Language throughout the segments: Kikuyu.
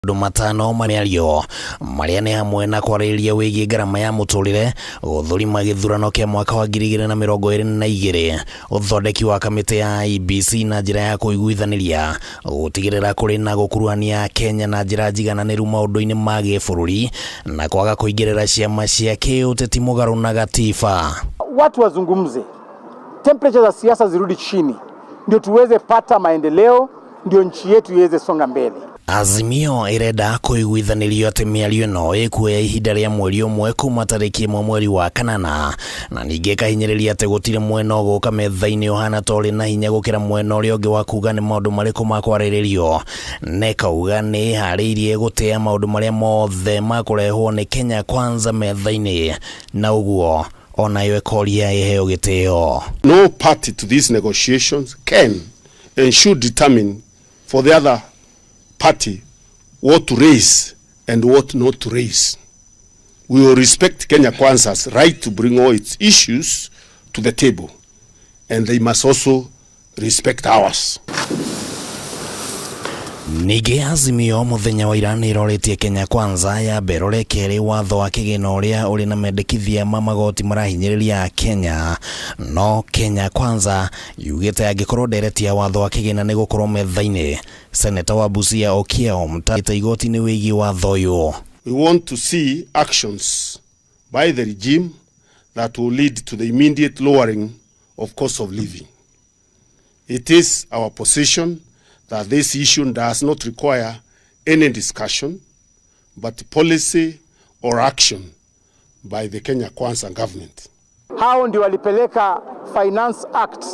Maũndũ matano ma mĩario marĩa nĩ hamwe na kwarĩrĩria wĩgiĩ ngarama ya mũtũrĩre, gũthũrima gĩthurano kĩa mwaka wa 2022, ũthondeki wa kamĩtĩ ya IEBC na njĩra ya kũiguithanĩria, gũtigĩrĩra kũrĩ na gũkuruhania Kenya na njĩra njigananĩru maũndũ-inĩ ma gĩbũrũri, na kwaga kũingĩrĩra ciama cia kĩũteti mũgarũ na gatiba. Watu wazungumze, temperature za siasa zirudi chini, ndio tuweze pata maendeleo, ndio nchi yetu iweze songa mbele. Azimio ĩrenda kũiguithanĩrio atĩ mĩario ĩno ĩkuoya ihinda rĩa mweri ũmwe kuma tarĩki 1 mweri wa kanana, na ningĩ ĩkahinyĩrĩria atĩ gũtirĩ mwena ũgũka metha-inĩ ũhana ta ũrĩ na hinya gũkĩra mwena ũrĩa ũngĩ wa kuga nĩ maũndũ marĩkũ makwarĩrĩrio, na ĩkauga nĩ ĩharĩirie gũtĩa maũndũ marĩa mothe makũrehwo nĩ Kenya Kwanza metha-inĩ, na ũguo onayo ĩkoria ĩheo gĩtĩo. No party to these negotiations can and should determine for the other party what to raise and what not to raise. We will respect Kenya Kwanza's right to bring all its issues to the table, and they must also respect ours. Ningĩ Azimio mũthenya wa ira nĩ ĩroretie Kenya Kwanza ya mberore kerĩ watho wa kĩgĩna ũrĩa ũrĩ na mendekithia ma magoti marahinyĩrĩria Kenya, no Kenya Kwanza yugĩte angĩkorwo ndereti ya watho wa kĩgĩna nĩ gũkorwo metha-inĩ, Seneta wa Busia Okiya Omtatah igoti-inĩ wĩgiĩ watho ũyũ. We want to see actions by the regime that will lead to the immediate lowering of cost of living. It is our position that this issue does not require any discussion, but policy or action by the Kenya Kwanza government. Hao ndio walipeleka Finance Act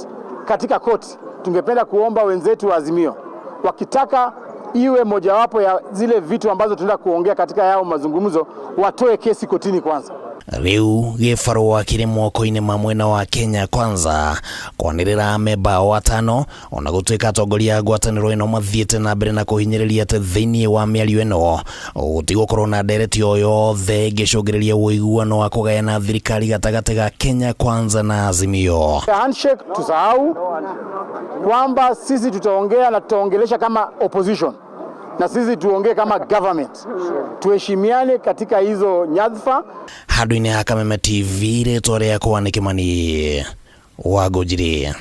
katika koti. Tungependa kuomba wenzetu wa Azimio wakitaka iwe mojawapo ya zile vitu ambazo tunaenda kuongea katika yao mazungumzo, watoe kesi kotini kwanza. Rĩu gĩbarũa kĩrĩ moko-inĩ ma mwena wa Kenya Kwanza kwanĩrĩra amemba ao atano, ona gũtuĩka atongoria a ngwatanĩro ĩno mathiĩte na mbere na kũhinyĩrĩria atĩ thĩinĩ wa mĩario ĩno gũtigũkorwo na ndereti o yothe ĩngĩcũngĩrĩria ũiguano wa kũgayana thirikari gatagatĩ ga Kenya Kwanza na Azimio. Handshake tusahau kwamba sisi tutaongea na tutaongelesha kama opposition na sisi tuongee kama government, tuheshimiane katika hizo nyadhifa. Handũ-inĩ ha Kameme TV, rĩtwa rĩakwa nĩ Kĩmani wa Ngũnjiri.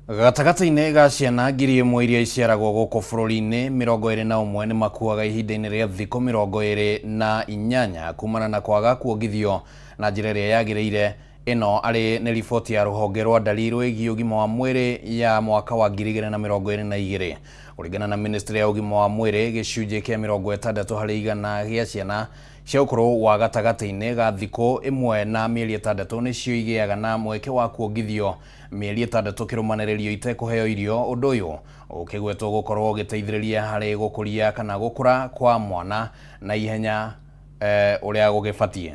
Gatagatĩ-inĩ ga ciana 1,000 iria iciaragwo gũkũ bũrũri-inĩ, 21 nĩ makuaga ihinda-inĩ rĩa thikũ 28 kumana na kwaga kuongithio na njĩra ĩrĩa yagĩrĩire. Ĩno arĩ nĩ riboti ya rũhonge rwa ndari rwĩgiĩ ũgima wa mwĩrĩ ya mwaka wa 2022. Kũringana na ministry ya ũgima wa mwĩrĩ, gĩcunjĩ kĩa 60% gĩa ciana cia ũkũrũ wa gatagatĩ-inĩ ga thikũ 1 na mĩeri 6 nĩcio igĩaga na mweke wa kuongithio mĩeri 6 kĩrũmanĩrĩrio itekũheo irio. Ũndũ ũyũ ũkĩgwetwo gũkorwo ũgĩteithĩrĩria harĩ gũkũria kana gũkũra kwa mwana na ihenya ũrĩa gũgĩbatiĩ.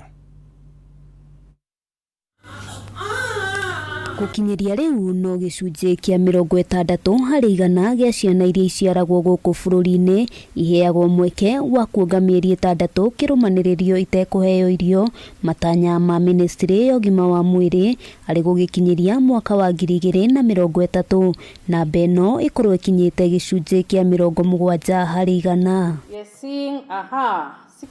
Gũkinyĩria rĩu no gĩcunjĩ kĩa 60% gĩa ciana iria iciaragwo gũkũ bũrũri-inĩ iheagwo mweke wa kuonga mĩeri 6 kĩrũmanĩrĩrio itekũheo irio. Matanya ma ministry ya ũgima wa mwĩrĩ arĩ gũgĩkinyĩria mwaka wa 2030, namba ĩno ĩkorwo ĩkinyĩte gĩcunjĩ kĩa 70%.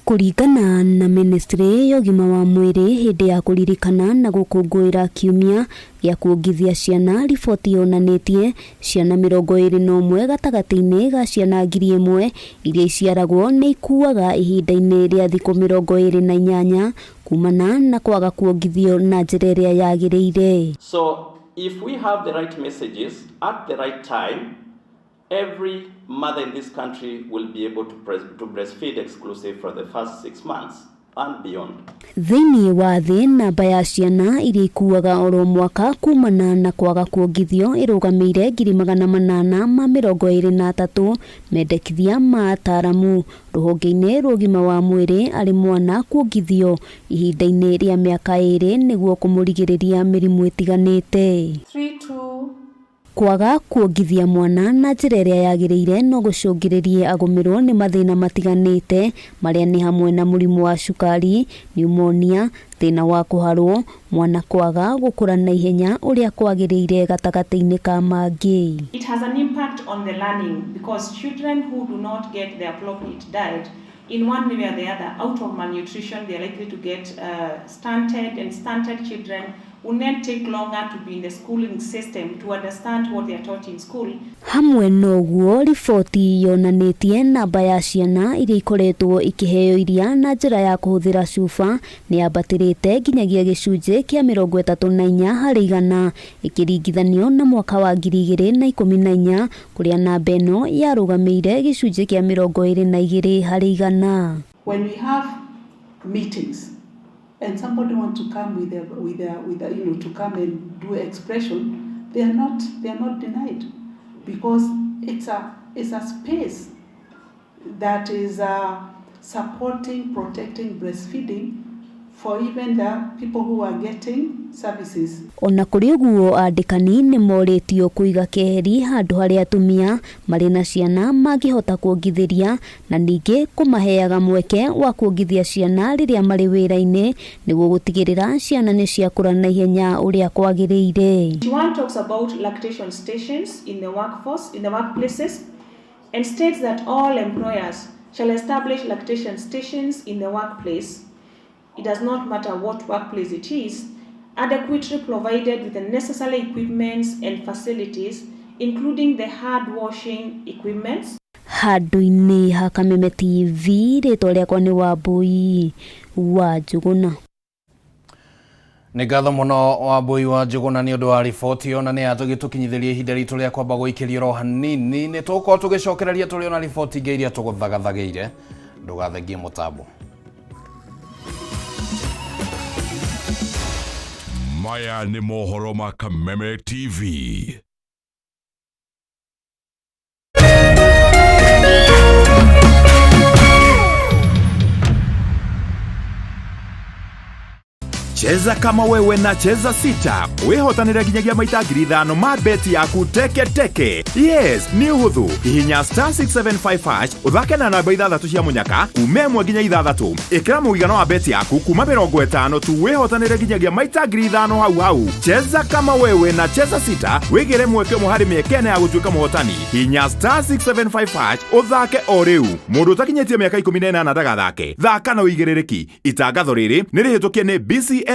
Kũringana na ministry ya ũgima wa mwĩrĩ, hĩndĩ ya kũririkana na gũkũngũĩra kiumia gĩa kuongithia ciana, riboti yonanĩtie ciana 21 gatagatĩ-inĩ ga ciana 1,000 iria iciaragwo nĩ ikuaga ihinda-inĩ rĩa thikũ 28 kumana na kwaga kuongithio na njĩra ĩrĩa yagĩrĩire. So if we have the right messages at the right time, every mother in this country will be able to breastfeed exclusive for the first 6 months and beyond. Thĩinĩ wa thĩ, namba ya ciana iria ikuaga oro mwaka kumana na kwaga kuongithio ĩrũgamĩire 823,000, mendekithia ma ataaramu rũhonge-inĩ rwa ũgima wa mwĩrĩ arĩ mwana kuongithio ihinda-inĩ rĩa mĩaka 2 nĩguo kũmũrigĩrĩria mĩrimũ ĩtiganĩte. 3, 2. Kwaga kuongithia mwana na njĩra ĩrĩa yagĩrĩire no gũcũngĩrĩrie agũmĩrwo nĩ mathĩna matiganĩte marĩa nĩ hamwe na mũrimũ wa cukari, pneumonia, thĩna wa kũharwo, mwana kwaga gũkũra na ihenya ũrĩa kwagĩrĩire gatagatĩ-inĩ ka mangĩ. It has an impact on the learning because children who do not get the appropriate diet in one way or the other, out of malnutrition, they are likely to get stunted, and stunted children will then take longer to be in the schooling system to understand what they are taught in school. Hamwe na ũguo, riboti yonanĩtie namba ya ciana iria ikoretwo ikĩheo iria na njĩra ya kũhũthĩra cuba nĩ yambatĩrĩte nginyagia gĩcunjĩ kĩa 34% ĩkĩringithanio na mwaka wa 2014 kũrĩa namba ĩno yarũgamĩire gĩcunjĩ kĩa 22%. When we have meetings and somebody wants to come with a, you know, to come and do expression, they are not denied, because it's a space that is supporting, protecting breastfeeding for even the people who are getting services. Ona kũrĩ ũguo, andĩkani nĩ morĩtio kũiga keheri handũ harĩa atumia marĩ na ciana mangĩhota kuongithĩria na ningĩ kũmaheaga mweke wa kuongithia ciana rĩrĩa marĩ wĩra-inĩ nĩguo gũtigĩrĩra ciana nĩ ciakũra na ihenya ũrĩa kwagĩrĩire. One talks about lactation stations in the workforce, in the workplaces, and states that all employers shall establish lactation stations in the workplace. It does not matter what workplace it is, adequately provided with the necessary equipments and facilities, including the hard washing equipments. Handũ-inĩ ha Kameme TV, rĩtwa rĩakwa nĩ Wambui wa Njũgũna. Nĩ ngatho mũno Wambui wa Njũgũna nĩ ũndũ wa riboti ĩyo, na nĩ yatũgĩtũkinyithĩria ihinda ritũ rĩa kwamba gũikĩrio ro hanini. Nĩ tũgũkorwo tũgĩcokereria tũrĩ ona riboti ingĩ iria tũgũthagathagĩire. Ndũgathengie mũtambo. Maya nĩ mohoro ma Kameme TV. Cheza kama wewe na Cheza Sita wihotanire nginyagia maita 5,000 ma beti yaku teke teke. Yes, nĩ ũhũthũ. Hihinya star 675 hash ũthake na namba 6 cia mũnyaka kuma 1 nginya 6. Ĩkĩra mũigana wa beti yaku kuma 50 tu wihotanire nginyagia maita 5,000 hau hau. Cheza kama wewe na Cheza Sita wigire mweke ũmwe harĩ mĩeke ĩna ya gũtuĩka mũhotani. Hihinya star 675 hash ũthake o rĩu. Mũndũ ũtakinyĩtie mĩaka 18 ndagathake. Thaka na ũigĩrĩrĩki. Itangatho rĩrĩ nĩ rĩhĩtũkie nĩ BCLB.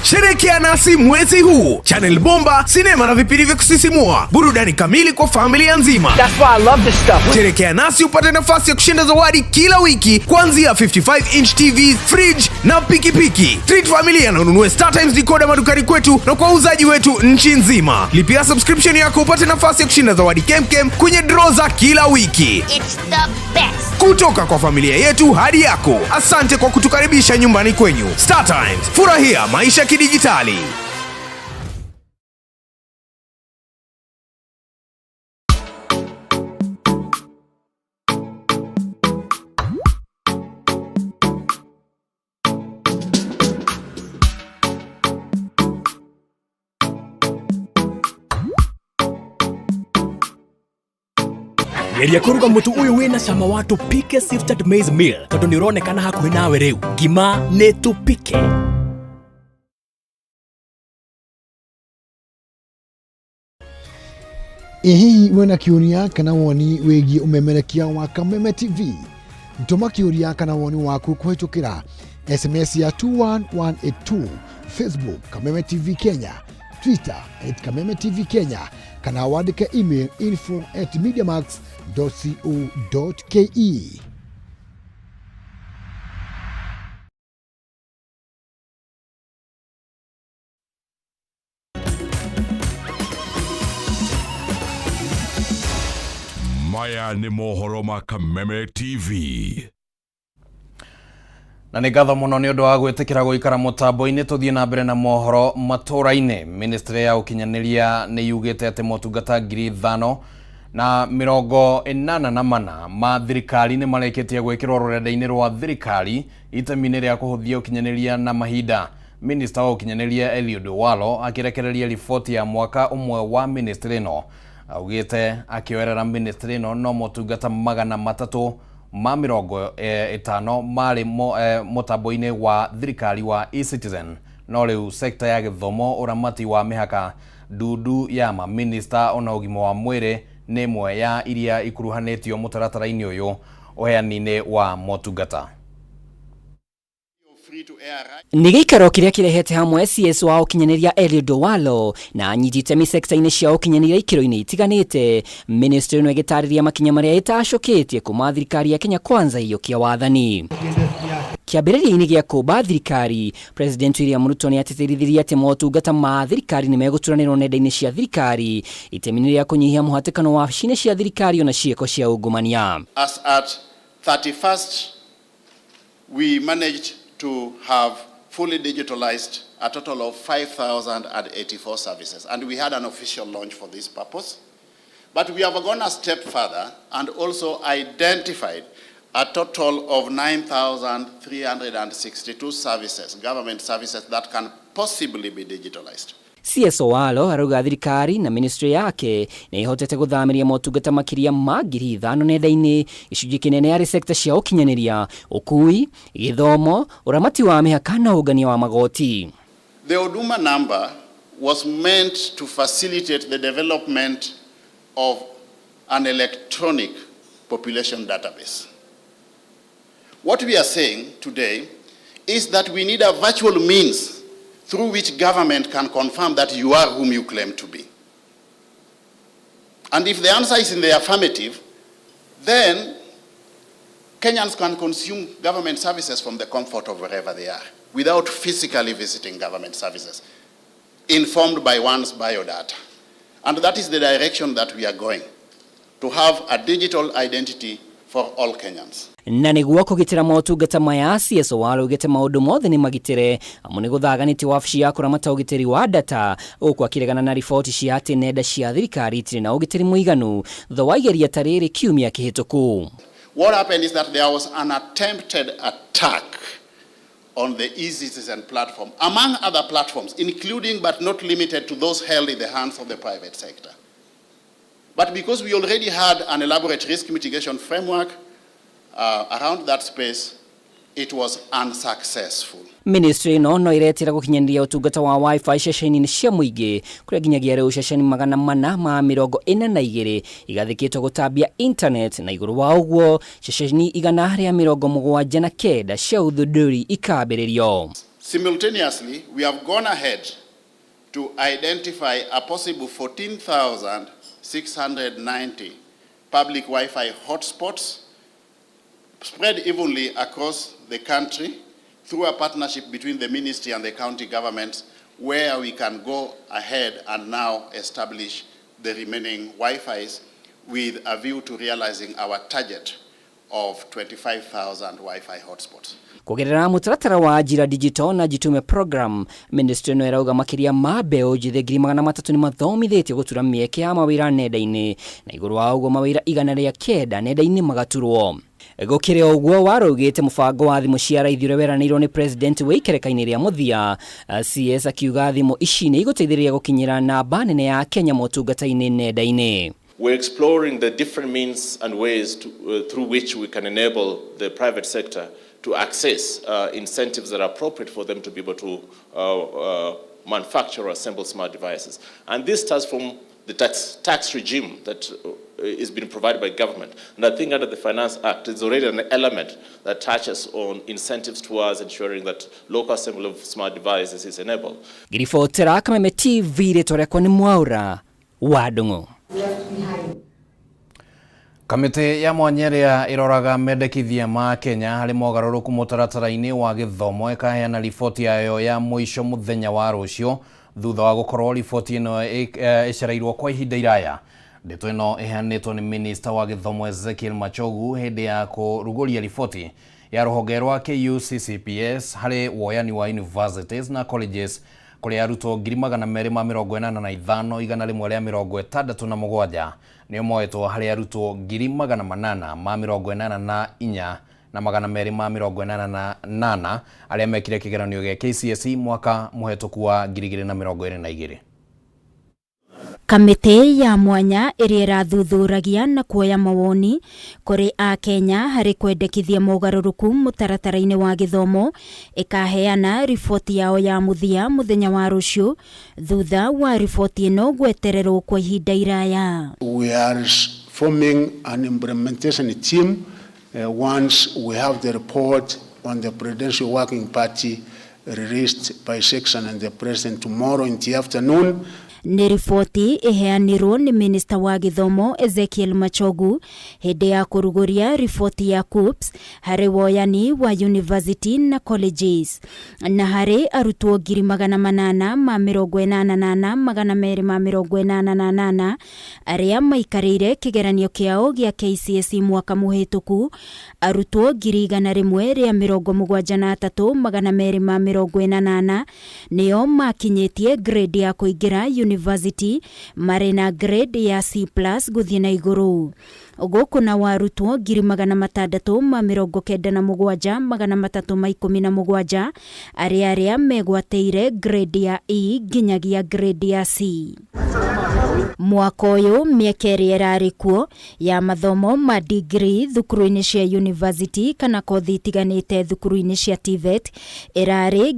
Sherekea nasi mwezi huu. Channel Bomba, sinema na vipindi vya kusisimua, burudani kamili kwa familia nzima. That's why I love this stuff. Sherekea nasi upate nafasi ya kushinda zawadi kila wiki kuanzia 55-inch TV, fridge na pikipiki. Treat familia na ununue Star Times decoder madukani kwetu na kwa wauzaji wetu nchi nzima. Lipia subscription yako upate nafasi ya kushinda zawadi kemkem kwenye draw za kila wiki. It's the best. Kutoka kwa familia yetu hadi yako. Asante kwa kutukaribisha nyumbani kwenyu. Star Times, furahia maisha kidijitali. Geria kũruga mũtu ũyũ wĩna cama wa Tupike Sifted Maize Meal tondũ nĩ ũronekana hakuhĩ nawe rĩu. Ngima nĩ Tupike. Ĩ hihi wĩna kĩũria kana woni wĩgiĩ ũmemerekia wa Kameme TV? Tũma kĩũria kana woni waku kũhĩtũkĩra SMS ya 21182, Facebook Kameme TV Kenya, Twitter @Kameme TV Kenya, kana wandĩke email info@mediamax.co.ke. Maya nĩ mohoro ma Kameme TV. Na nĩ ngatho mũno nĩ ũndũ wa gwĩtĩkĩra gũikara mũtambo-inĩ. Tũthiĩ na mbere na mohoro matũra-inĩ. Ministry ya ũkinyanĩria nĩ yugĩte atĩ motungata 5,000 Na 84 ma thirikari nĩ marĩkĩtie gwĩkĩrwo rũrenda-inĩ rwa thirikari itemi-inĩ rĩa kũhũthia ũkinyanĩria na mahinda. Minista wa ũkinyanĩria Eliud Owalo akĩrekereria riboti ya mwaka ũmwe wa ministry ĩno augĩte akĩoerera ministry ĩno no motungata 350 marĩ mũtambo-inĩ wa thirikari wa eCitizen, no rĩu sekta ya gĩthomo, ũramati wa mĩhaka, ndundu ya maminista ona ũgima wa mwĩrĩ nĩ ĩmwe ya iria ikuruhanĩtio mũtaratara-inĩ ũyũ ũheani-inĩ wa motungata. Nĩ gĩikaro kĩrĩa kĩrehete hamwe CS wa ũkinyanĩria Eliud Owalo na anyiti itemi sekta-inĩ cia ũkinyanĩria ikĩro-inĩ itiganĩte. Ministry ĩno ĩgĩtarĩria makinya marĩa ĩtacũkĩtie kuma thirikari ya Kenya Kwanza ĩiyũkia wathani. Kĩambĩrĩria-inĩ gĩa kũmba thirikari, President William Ruto nĩ atĩtĩrithirie atĩ motungata ma thirikari nĩ megũturanĩrwo nenda-inĩ cia thirikari itemi-inĩ rĩa kũnyihia mũhatĩkano wabici-inĩ cia thirikari ona ciĩko cia ungumania. As at 31st, we managed to have fully digitalized a total of 5,084 services, and we had an official launch for this purpose. But we have gone a step further and also identified a total of 9,362 services, government services that can possibly be digitalized. CS Owalo arauga thirikari na ministry yake nĩ ihotete gũthamĩria motungata makĩria ma 5,000 nenda-inĩ, gĩcunjĩ kĩnene arĩ sekta cia ũkinyanĩria, ũkui, gĩthomo, ũramati wa mĩhaka na ũngania wa magoti. The Huduma number was meant to facilitate the development of an electronic population database. What we are saying today is that we need a virtual means through which government can confirm that you are whom you claim to be. And if the answer is in the affirmative, then Kenyans can consume government services from the comfort of wherever they are, without physically visiting government services, informed by one's biodata. And that is the direction that we are going, to have a digital identity for all Kenyans. Na nĩguo kũgitĩra motungata maya, CS Owalo augĩte maũndũ mothe nĩ magitĩre amu nĩ gũthaganĩtie wabici ya kũramata ũgitĩri wa data, gũkũ akĩregana na riboti cia atĩ nenda cia thirikari itirĩ na ũgitĩri mũiganu thutha wa igeria ta rĩrĩ kiumia kĩhĩtũku. What happened is that there was an attempted attack on the eCitizen platform, among other platforms, including but not limited to those held in the hands of the private sector. But because we already had an elaborate risk mitigation framework around that space, it was unsuccessful. Ministry ĩno no ĩretĩra gũkinyanĩria ũtungata wa wifi ceceni-inĩ cia mũingĩ, kũrĩa nginyagia rĩu ceceni 442 igathĩkĩtwo gũtambia internet, na igũrũ wa ũguo ceceni 179 cia ũthundũri ikambĩrĩrio. Simultaneously, we have gone ahead to identify a possible 14,690 public Wi-Fi hotspots spread evenly across the country through a partnership between the ministry and the county governments, where we can go ahead and now establish the remaining Wi-Fis with a view to realizing our target of 25,000 Wi-Fi hotspots. Kũgerera mũtaratara wa Ajira Digital na Jitume program, ministry ĩno ĩrauga makĩria ma mbeũ njĩthĩ 300,000 nĩ mathomithĩtio gũtura mĩeke ya mawĩra nenda-inĩ, na igũrũ wa ũguo mawĩra 109 nenda-inĩ magaturwo. Gũkĩrĩ ũguo, warugĩte mũbango wa thimũ cia raithi ũrĩa weranĩirwo nĩ president wĩ ikereka-inĩ rĩa mũthia, CS akiuga thimũ ici nĩ igũteithĩrĩria gũkinyĩra namba nene ya Kenya motungata-inĩ nenda-inĩ. We're exploring the different means and ways through which we can enable the private sector to access incentives that are appropriate for them to be able to manufacture or assemble smart devices. And this starts from the tax regime that is being provided by government. And I think under the Finance Act, there's already an element that touches on incentives towards ensuring that local assembly of smart devices is enabled. Ngiribotera Kameme TV, rĩtwa rĩakwa nĩ Mwaura wa Ndung'u. Kamĩtĩ ya mwanya ĩrĩa ĩroraga mendekithia ma Kenya harĩ mogarũrũku mũtaratara-inĩ wa gĩthomo ĩkaheana riboti yayo ya mũico mũthenya wa rũciũ, thutha wa gũkorwo riboti ĩno ĩcereirwo kwa ihinda iraya. Ndeto ĩno ĩheanĩtwo nĩ minista wa gĩthomo Ezekiel Machogu hĩndĩ ya kũrugũria riboti ya rũhonge rwa KUCCPS harĩ woyani wa universities na colleges Kũrĩ arutwo 285,167 nĩo moetwo harĩ arutwo 884,288 arĩa mekire kĩgeranio gĩa KCSE mwaka mũhetũku wa 2022. Kamĩtĩ ya mwanya ĩrĩa ĩrathuthuragia na kuoya mawoni kũrĩ Akenya harĩ kwendekithia mogarũrũku mũtaratara-inĩ wa gĩthomo ĩkaheana riboti yao ya mũthia mũthenya wa rũciũ thutha wa riboti ĩno gwetererwo kwa ihinda iraya. We are forming an implementation team once we have the report on the Presidential Working Party released by section and the President tomorrow in the afternoon. Nĩ riboti ĩheanirwo nĩ minista wa gĩthomo Ezekiel Machogu hĩndĩ ya kũrugũria riboti ya KUCCPS harĩ woyani wa university na colleges, na harĩ arutwo 884,288 arĩa maikarĩire kĩgeranio kĩao gĩa KCSE mwaka mũhĩtũku, arutwo 173,248 nĩo makinyĩtie grade ya kũingĩra university marĩ na grade ya C+ gũthiĩ na igũrũ. Gũkũ na warutwo 697,317 arĩa megwatĩire grade ya E nginyagia grade ya C. Mwaka ũyũ mĩeke ĩrĩa ĩrarĩ kuo ya mathomo ma degree thukuru-inĩ cia university kana kothi itiganĩte thukuru-inĩ cia TVET ĩrarĩ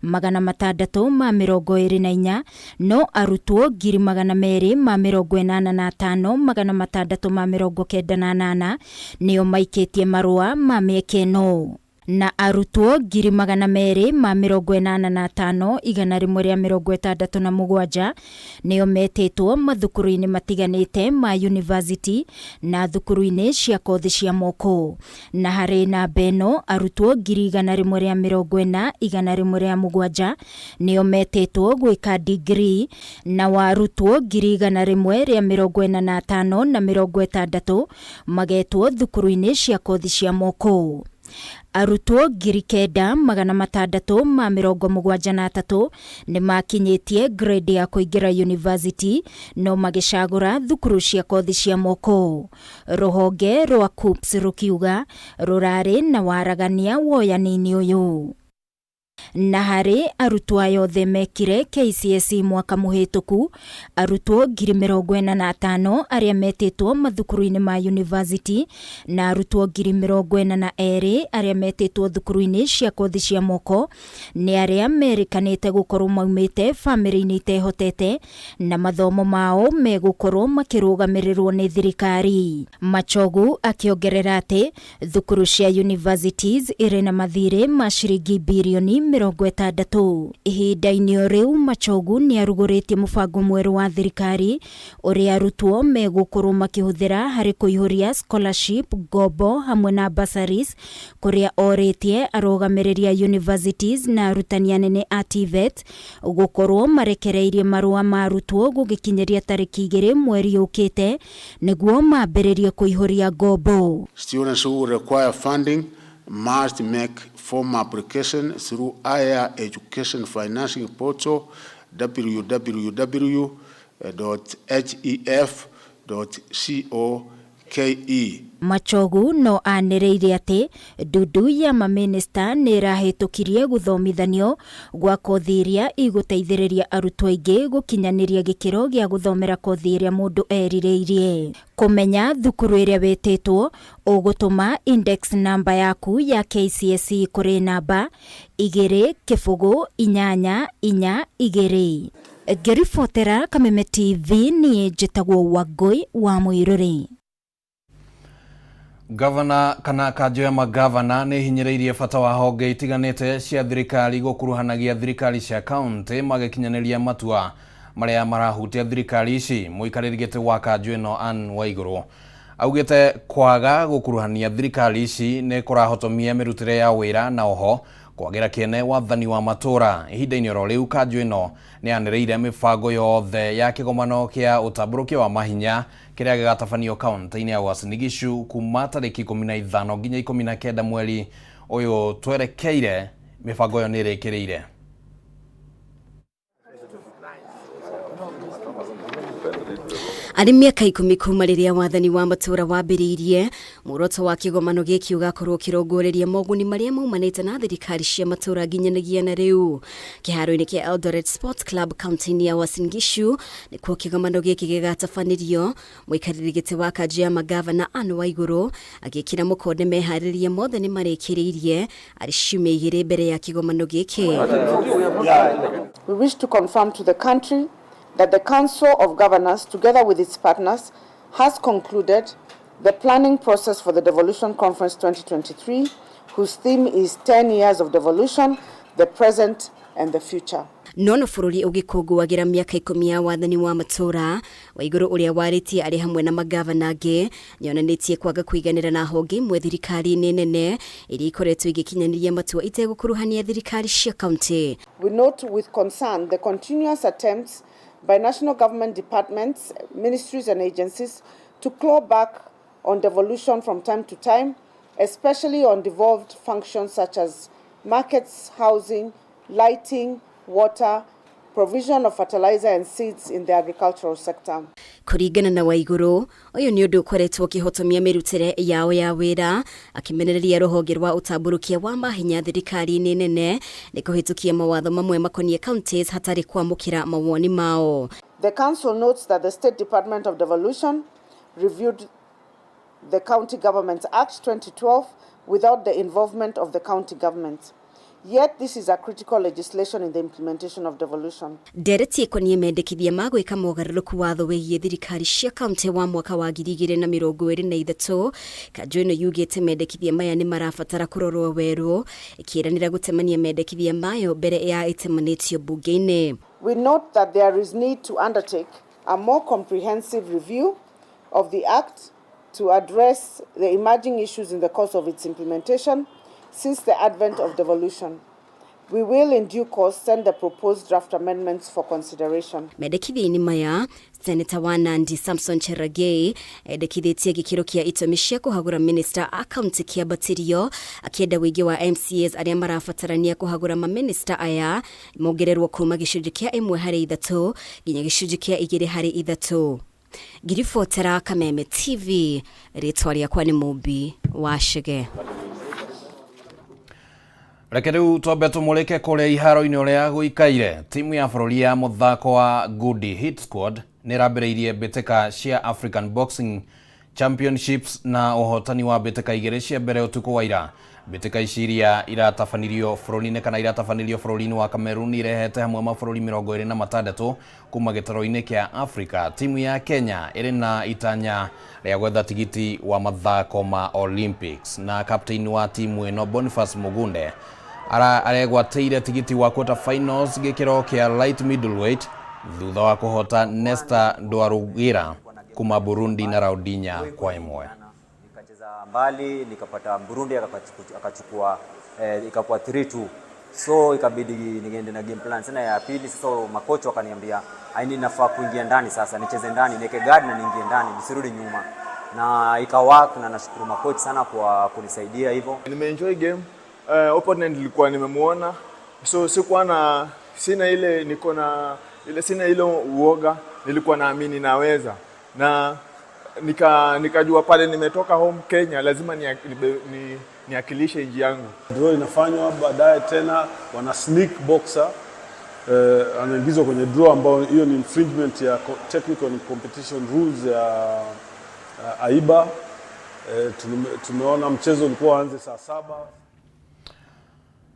768,624, no arutwo 285,698 nĩo maikĩtie marũa ma mĩeke ĩno, na arutwo 285,167 nĩo metĩtwo mathukuru-inĩ matiganĩte ma university na thukuru-inĩ cia kothi cia moko. Na harĩ namba ĩno arutwo 140,107 nĩo metĩtwo gwĩka degree, na warutwo 145,060 magetwo thukuru-inĩ cia kothi cia moko. Arutwo 9,673 nĩ makinyĩtie grade ya kũingĩra university no magĩcagũra thukuru cia kothi cia moko. Rũhonge rwa KUCCPS rũkiuga rũrarĩ na waragania woyani-inĩ ũyũ. Na harĩ arutwo aya othe mekire KCSE mwaka mũhĩtũku, arutwo 45,000 arĩa metĩtwo mathukuru-inĩ ma university na arutwo 42,000 arĩa metĩtwo thukuru-inĩ cia kothi cia moko nĩ arĩa merĩkanĩte gũkorwo maumĩte bamĩrĩ-inĩ itehotete na mathomo mao megũkorwo makĩrũgamĩrĩrwo nĩ thirikari. Machogu akĩongerera atĩ thukuru cia universities irĩ na mathirĩ ma ciringi birioni 60. Ihinda-inĩ o rĩu Machogu nĩ arugũrĩtie mũbango mwerũ wa thirikari ũrĩa arutwo megũkorwo makĩhũthĩra harĩ kũihũria scholarship, ngombo hamwe na bursaries, kũrĩa orĩtie arũgamĩrĩri a universities na arutani anene a TVET gũkorwo marekereirie marũa ma arutwo gũgĩkinyĩria tarĩki 2 mweri ũkĩte nĩguo mambĩrĩrie kũihũria ngombo. Students who require funding must make formal application through Higher Education Financing Portal www.hef.co.ke. Machogu no anĩrĩire atĩ ndundu ya mamĩnĩsta nĩ ĩrahĩtũkirie gũthomithanio gwa kothi iria igũteithĩrĩria arutwo aingĩ gũkinyanĩria gĩkĩro gĩa gũthomera kothi ĩrĩa mũndũ erirĩirie. Kũmenya thukuru ĩrĩa wĩtĩtwo ũgũtũma index namba yaku ya KCSE kũrĩ namba 2 0 8 4 2. Ngĩribotera Kameme TV niĩ njĩtagwo Wangũi wa Mũirũrĩ. Gavana kana kanjũ ya magavana nĩ hinyĩrĩirie bata wa honge itiganĩte cia thirikari gũkuruhanagia thirikari cia kaunti magĩkinyanĩria matua marĩa marahutia thirikari ici. Mũikarĩri gĩtĩ wa kanjũ ĩno Anne Waigũrũ augĩte kwaga gũkuruhania thirikari ici nĩ kũrahotomia mĩrutĩre ya wĩra na oho kwagĩra kĩene wathani wa matũra. Ihinda-inĩ oro rĩu kanjũ ĩno nĩ yanĩrĩire mĩbango yothe ya kĩgomano kĩa ũtambũrũkia wa mahinya kĩrĩa gĩgatabanio kaunti-inĩ ya Uasin Gishu kuma tarĩki 15 nginya 19 mweri ũyũ twerekeire. Mĩbango ĩyo nĩ ĩrĩkĩrĩire. Arĩ mĩaka 10 kuma rĩrĩa wathani wa matũũra wambĩrĩirie, muoroto wa kĩgomano gĩkĩ ũgakorwo ũkĩrongoreria moguni marĩa maumanĩte na thirikari cia matũũra nginyanagia na rĩu. Kĩharo-inĩ kĩa Eldoret Sports Club kaunti-inĩ ya Uasin Gishu nĩkuo kĩgomano gĩkĩ gĩgatabanĩrio. Mũikarĩri gĩtĩ wa kanjũ ya mangavana Anne Waigũrũ agĩkĩra mũkonde meharĩria mothe nĩ marĩkĩrĩirie arĩ ciumia 2 mbere ya kĩgomano gĩkĩ. We wish to confirm to the country that the Council of Governors, together with its partners, has concluded the planning process for the Devolution Conference 2023, whose theme is 10 years of devolution, the present and the future. No no bũrũri ũgĩkũngũagĩra mĩaka 10 ya wathani wa matũũra, Waigũrũ ũrĩa warĩtie arĩ hamwe na mangavana angĩ nĩonanĩtie kwaga kũiganĩra na honge imwe thirikari-inĩ nene iria ikoretwo igĩkinyanĩria matua itegũkuruhania thirikari cia kaunti. We note with concern the continuous attempts by national government departments, ministries and agencies to claw back on devolution from time to time, especially on devolved functions such as markets, housing, lighting, water, provision of fertilizer and seeds in the agricultural sector. Kũringana na Waigũrũ, ũyũ nĩ ũndũ ũkoretwo ũkĩhotomia mĩrutĩre yao ya wĩra, akĩmenereria rũhonge rwa ũtambũrũkia wa mahinya thirikari-inĩ nene nĩ kũhĩtũkia mawatho mamwe makoniĩ counties hatarĩ kwamũkĩra mawoni mao. The Council notes that the State Department of Devolution reviewed the County Governments Act 2012 without the involvement of the county governments. Yet this is a critical legislation in the implementation of devolution. Ndereti ĩkoniĩ mendekithia ma gwĩka mogarũrũku watho wĩgiĩ thirikari cia kaunti wa mwaka wa 2023. Kanjũ ĩno yugĩte mendekithia maya nĩ marabatara kũrorwo werũ, ĩkĩĩranĩra gũtemania mendekithia mayo mbere ya ĩtemanĩtio mbunge-inĩ. We note that there is need to undertake a more comprehensive review of the Act to address the emerging issues in the course of its implementation since the advent of devolution. We will in due course send the proposed draft amendments for consideration. Mendekithia-inĩ maya, Senator wa Nandi Samson Cherargei endekithĩtie gĩkĩro kĩa itũmi cia kũhagũra minista a kaunti kĩambatĩrio, akĩenda ũingĩ wa MCAs arĩa marabatarania kũhagũra maminista aya mongererwo kuma gĩcunjĩ kĩa 1 harĩ 3 nginya gĩcunjĩ kĩa 2 harĩ 3. Ngiribotera Kameme TV, rĩtwa rĩakwa nĩ Mũmbi wa Chege. Reke rĩu twambe tũmũrĩke kũrĩa iharo-inĩ ũrĩa gũikaire. Timu ya bũrũri ya mũthako wa Gudi Hit Squad nĩ ĩrambĩrĩirie mbĩtĩka cia African Boxing Championships na ũhotani wa mbĩtĩka 2 cia mbere ũtukũ wa ira. Mbĩtĩka ici iria iratabanirio bũrũri-inĩ kana iratabanĩrio bũrũri-inĩ wa Cameroon irehete hamwe mabũrũri 26 kuma gĩtaro-inĩ kĩa Africa. Timu ya Kenya ĩrĩ na itanya rĩa gwetha tigiti wa mathako ma Olympics na captain wa timu ĩno Boniface Mugunde aregwatĩire tigiti wa quarter finals gĩkĩro kĩa light middleweight thutha wa kũhota Nesta Ndwarugira kuma Burundi na raundi 4-1. Nikacheza mbali nikapata Burundi akachukua ikakuwa 3-2, so ikabidi niende na game plan tena ya pili. Sasa makocha wakaniambia aini nafaa kuingia ndani sasa, nicheze ndani, niweke guard na niingie ndani nisirudi nyuma, na ikawork, na nashukuru makocha sana kwa kunisaidia hivyo. Nimeenjoy game. Opponent nilikuwa nimemuona, so sikuwa na sina ile niko na ile sina ile uoga, nilikuwa naamini naweza, na nikajua pale nimetoka home Kenya lazima niakilishe nchi yangu. Draw inafanywa baadaye tena wana sneak boxer anaingizwa kwenye draw ambao hiyo ni infringement ya technical and competition rules ya AIBA. Tumeona mchezo ulikuwa uanze saa 7.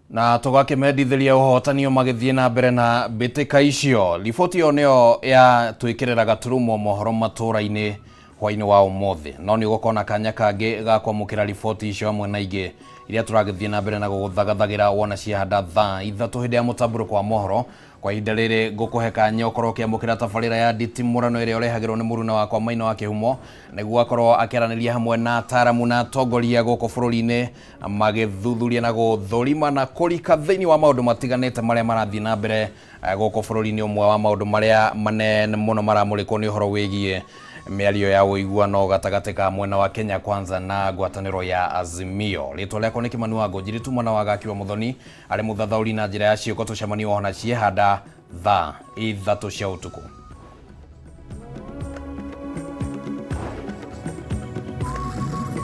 Na tũgakĩmendithĩria ũhotani o magĩthiĩ na mbere na mbĩtĩka icio. Riboti ĩyo nĩyo ya twĩkĩrĩra gaturumo mohoro matũũra-inĩ hwaĩ-inĩ wa ũmũthĩ, no nĩ ũgũkorwo na kanya kangĩ ga kwamũkĩra riboti icio hamwe na ingĩ iria tũragĩthiĩ na mbere na gũgũthagathagĩra wona ciahanda thaa 3 hĩndĩ ya mũtambũrũko wa mohoro. Kwa ihinda rĩrĩ ngũkũhe kanya ũkorwo ũkĩamũkĩra tabarĩra ya nditimũrano ĩrĩa ũrehagĩrwo nĩ mũruna wakwa Maina wa Kĩhumo, nĩguo akorwo akĩaranĩria hamwe na ataaramu na atongoria gũkũ bũrũri-inĩ magĩthuthuria na gũthũrima na kũrika thĩinĩ wa maũndũ matiganĩte marĩa marathiĩ na mbere gũkũ bũrũri-inĩ. Ũmwe wa maũndũ marĩa manene mũno maramũrĩkwo nĩ ũhoro wĩgiĩ Mĩario ya ũiguano gatagatĩ ka mwena wa Kenya Kwanza na ngwatanĩro ya Azimio. Rĩtwa rĩakwa nĩ Kĩmani wa Ngũnjiri tu mwana wa Gaki wa Mũthoni arĩ mũthathaũri na njĩra ya ciĩko. Tũcemanie ona ciehanda thaa 3 cia ũtukũ.